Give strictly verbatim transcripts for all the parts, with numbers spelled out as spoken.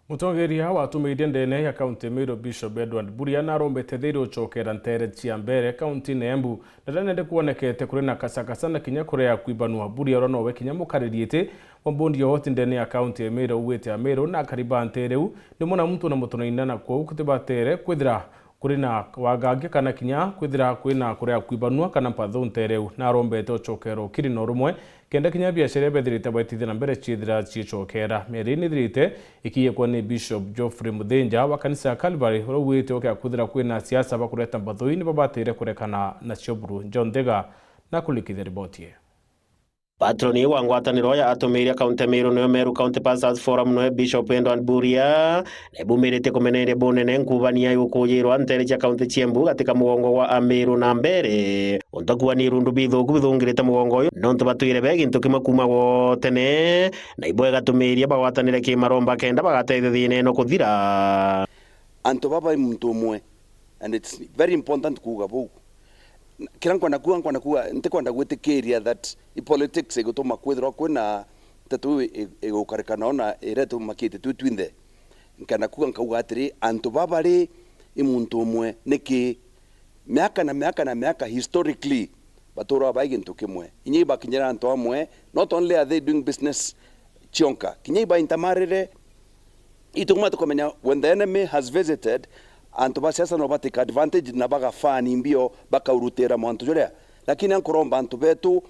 Mutongeria watumiirie ndene ya kaunti Meru, Bishop Edward Buria, narombete thiiri ucokera nteere cia mbere kauntiine ya Embu, na riria nende kwonekete kuri na kasakasa na kinya kurea kwibanua. Buria, uria nowe kinya mukariri iti wa bondi ya ugoti ndene ya kaunti ya Meru, augite Ameru na akari ba nteere iu ni mwana muntu na mutonaina, na kwou kutibatere kwithira kuri na wagangia kana kinya kwithira kwina kurea kwibanua kana mpathu nteere iu. Narombete ucokera ukiri na urumwe kenda kinya biashara iria bethirite baitithia na mbere ciithira ciicokera. Mieri ii nithirite ikiiyekwa ni Bishop Geoffrey Muthinja wa kanisa ya Calvary, uria augite ukia kwithira kwina siasa bakureta mpathu ii nibabatire kurekana nacio buru. John Thega na kulikithia riboti ii. Patroni wa ngwataniro ya atumiiria kaunti ya Meru niwe Meru County Pastors Forum, niwe Bishop Edward Buria, na ibumiritie kumeneria bunene nkubania igukujirwa nteere cia kaunti cia Embu gatika mugongo gwa Ameru na mbere. Untu akuania irundu bithuku bithungirite mugongo uyu, nontu batwire be gintu kimwe kuuma gwo tene, na ibwega tumiiria bagwatanire kimaromba kenda bagatethia thiina ino kuthira. Antu baba i muntu umwe, and it's very important kuuga buu. Kiria nkwenda kuuga, nkwenda kuuga, ntikwenda gwitikiria that i politics igutuma kwithirwa kwina nteto iu i-, igukarika nao na iria itumakite twi twinthe. Nkenda kuuga, nkauga atiri, antu baba ri i muntu umwe, niki miaka na miaka na miaka historically batura bai gintu kimwe? Inya ibakinyira antu amwe, not only are they doing business cionka, kinya iba intermarried, ituma tukamenya when the enemy has visited, antu ba siasa no batake advantage na bagafani mbio, bakaurutira mantu juria. Lakini ankuromba antu betu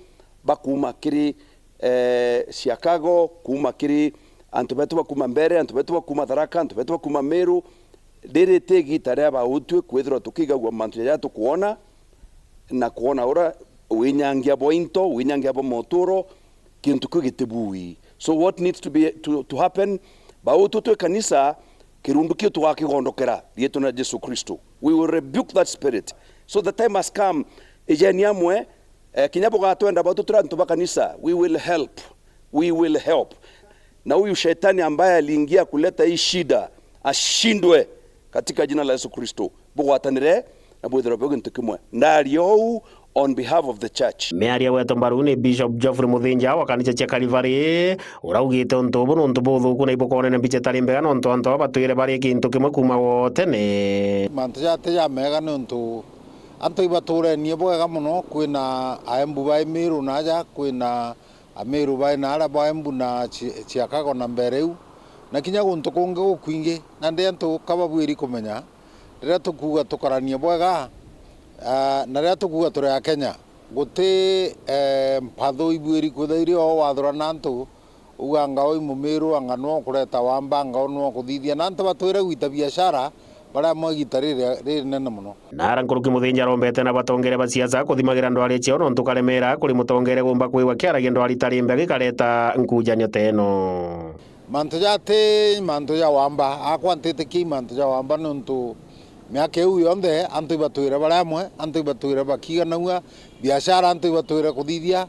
bakuma kiri, eh, Chicago, kuma kiri antu betu bakuma Mbeere, antu betu bakuma Tharaka, antu betu bakuma Meru, riri ti igita ria bautwi kwithirwa tukigagua mantu jaja tukwona, na kwona uria winyangia bwa into, winyangia bwa moturo, kintu kiu gitibui. So what needs to be, to, to happen? Bautu twi kanisa, kirundu kiu tugakigondokera riitwa na Jesu Kristo. We will rebuke that spirit. So the time has come, ijeni amwe, eh, kinya bugatwenda bautu turi antu ba kanisa, we will help. We will help. Na huyu shetani ambaye aliingia kuleta hii shida, ashindwe katika jina la Yesu Kristo. Bugwatanire na bwithirwe bwi gintu kimwe. Ndaria uu on behalf of the church. Miario gwetwa mbaru ni Bishop Geoffrey Muthinja wa kanisa cia Calvary, uraugite untu ubu nuntu buthuku na ibukonene mbicha itari mbega, nontu antu aba batwire bari gintu kimwe kuuma gwo tene. Mantu jati jamega niuntu antu ibaturenie bwega mono, kwina Aembu ba Imiru na aja, kwina Ameru bai na aria ba Embu na Chi-, Chiakago na mbere iu, na kinya guntu kungi gukwingi. Nandi antu ka babwiri kumenya, riria tukuuga tukaranie bwega, ah, na riria tukuuga turi Akenya, guti, eh, mpathu ibwiri kwithirwa irio wathurana antu, uga anga uu i Mumiru, anga nwe ukureta wamba, anga uu nwe ukuthithia. Na antu batwire gwita biashara, baria amwe igita riri, ririnene mono. Nara nkuruki Muthinja arombete na batongeria ba siasa kuthimagira ndwari ciao, nontu karemera kuri mutongeria gumba kwigua kiaragia ndwari itari mbega ikareta nkujanio ta ino. Mantu ja ti mantu ja wamba, akwa ntitikia i mantu ja wamba, nontu miaka iu yonthe antu ibatwire bari amwe, antu ibatwire bakiganagua, biashara antu ibatwire kuthithia,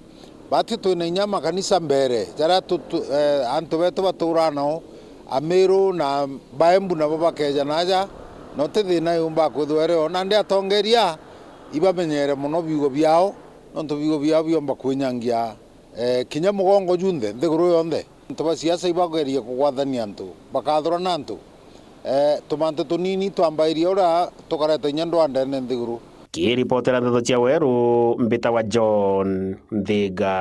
Bati twina inya makanisa mbere, jaria tu-, tu-, eh, antu betu baturaa nao, Amiru na Baembu nabo bakeja naja, na uti thina yumba kwithirwa iri o. Nandi atongeria ibamenyere mono biugo biao, nontu biugo biao biomba kwinyangia, eh, kinya mugongo junthe, nthiguru yonthe. Antu ba siasa ibagerie kugwathania antu, bakathurana antu. Eh, tumantu tunini twambairie uria tukareta inya ndwandene nthiguru. Kiripotera ndeto cia Weru, mbitagwa John Nthiga.